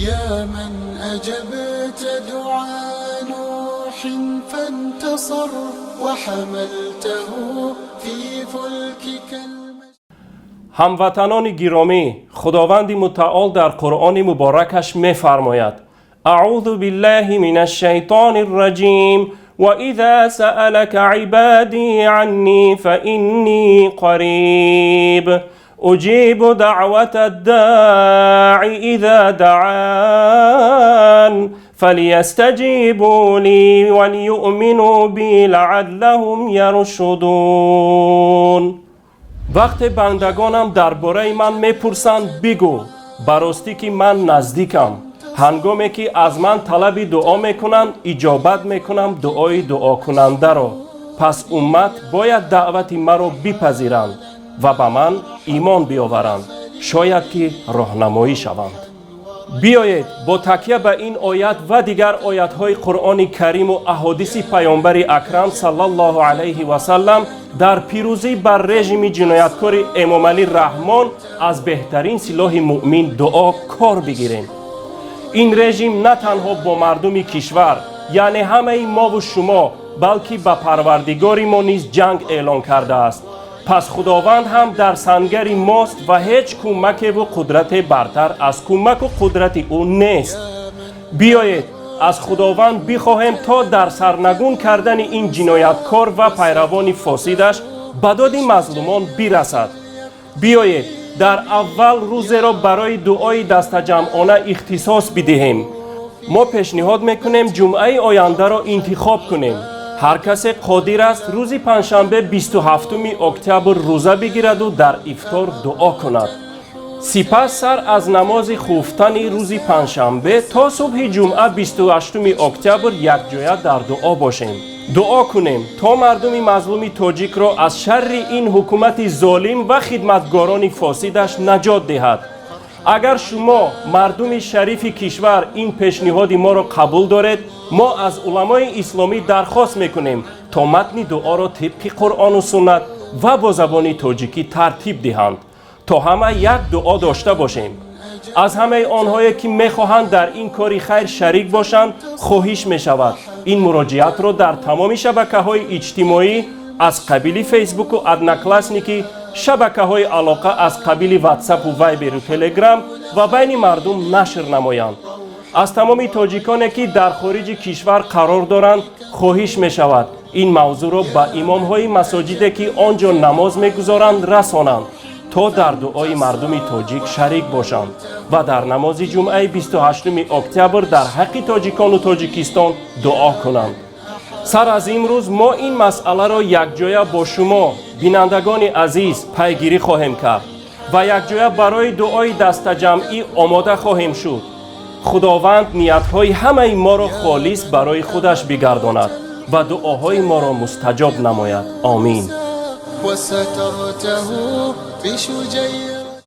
يا من أجبت دعاء نوح فانتصر وحملته في فلكك. Ҳамватанони гиромӣ, Худованди Мутаол дар Қуръони муборакаш мефармояд: أعوذ بالله من الشيطان الرجيم: وإذا سألك عبادي عني فإني قريب أجيب دعوة الداع إذا دعان فليستجيبوا لي وليؤمنوا بي لعلهم يرشدون. Вақте бандагонам дар бораи ман мепурсанд, бигӯ: ба ростӣ ки ман наздикам. Ҳангоме ки аз ман талаби дуо мекунанд, иҷобат мекунам дуои дуокунандаро. Пас уммат бояд даъвати маро бипазиранд ва ба ман имон биёваранд, шояд ки роҳнамоӣ шаванд. Биёед, бо такя ба ин оят ва дигар оятҳои Қуръони Кариму аҳодиси Паёмбари Акрам саллаллоҳу алайҳи васаллам, дар пирӯзӣ бар режими ҷинояткори Эмомалӣ Раҳмон аз беҳтарин силоҳи муъмин, дуо, кор бигирем. Ин режим на танҳо бо мардуми кишвар, яъне ҳамаи мову шумо, балки ба Парвардигори мо низ ҷанг эълон кардааст. Пас Худованд ҳам дар сангари мост ва ҳеҷ кӯмакеву қудрате бартар аз кӯмаку қудрати ӯ нест. Биёед, аз Худованд бихоҳем, то дар сарнагун кардани ин ҷинояткор ва пайравони фосидаш ба доди мазлумон бирасад. Биёед, дар аввал рӯзеро барои дуои дастаҷамъона ихтисос бидиҳем. Мо пешниҳод мекунем, ҷумъаи ояндаро интихоб кунем. Ҳар касе қодир аст, рӯзи панҷшанбе, 27 октябр рӯза бигираду дар ифтор дуо кунад. Сипас сар аз намози хуфтани рӯзи панҷшанбе то субҳи ҷумъа, 28 октябр, якҷоя дар дуо бошем. Дуо кунем, то мардуми мазлуми тоҷикро аз шарри ин ҳукумати золим ва хидматгорони фосидаш наҷот диҳад. Агар шумо, мардуми шарифи кишвар, ин пешниҳоди моро қабул доред, мо аз уламои исломӣ дархост мекунем, то матни дуоро тибқи Қуръону суннат ва бо забони тоҷикӣ тартиб диҳанд, то ҳама як дуо дошта бошем. Аз ҳамаи онҳое ки мехоҳанд дар ин кори хайр шарик бошанд, хоҳиш мешавад, ин муроҷиатро дар тамоми шабакаҳои иҷтимоӣ аз қабили Фейсбуку Одноклассники, шабакаҳои алоқа аз қабили Ватсапу Вайберу Телеграм ва байни мардум нашр намоянд. Аз тамоми тоҷиконе ки дар хориҷи кишвар қарор доранд, хоҳиш мешавад, ин мавзӯъро ба имомҳои масоҷиде ки он ҷо намоз мегузоранд, расонанд, то дар дуои мардуми тоҷик шарик бошанд ва дар намози ҷумъаи 28 октябр дар ҳаққи тоҷикону Тоҷикистон дуо кунанд. Сар аз имрӯз мо ин масъаларо якҷоя бо шумо, бинандагони азиз, пайгирӣ хоҳем кард ва якҷоя барои дуои дастаҷамъӣ омода хоҳем шуд. Худованд ниятҳои ҳамаи моро холис барои худаш бигардонад ва дуоҳои моро мустаҷоб намояд. Омин. وسترته بشجيرات.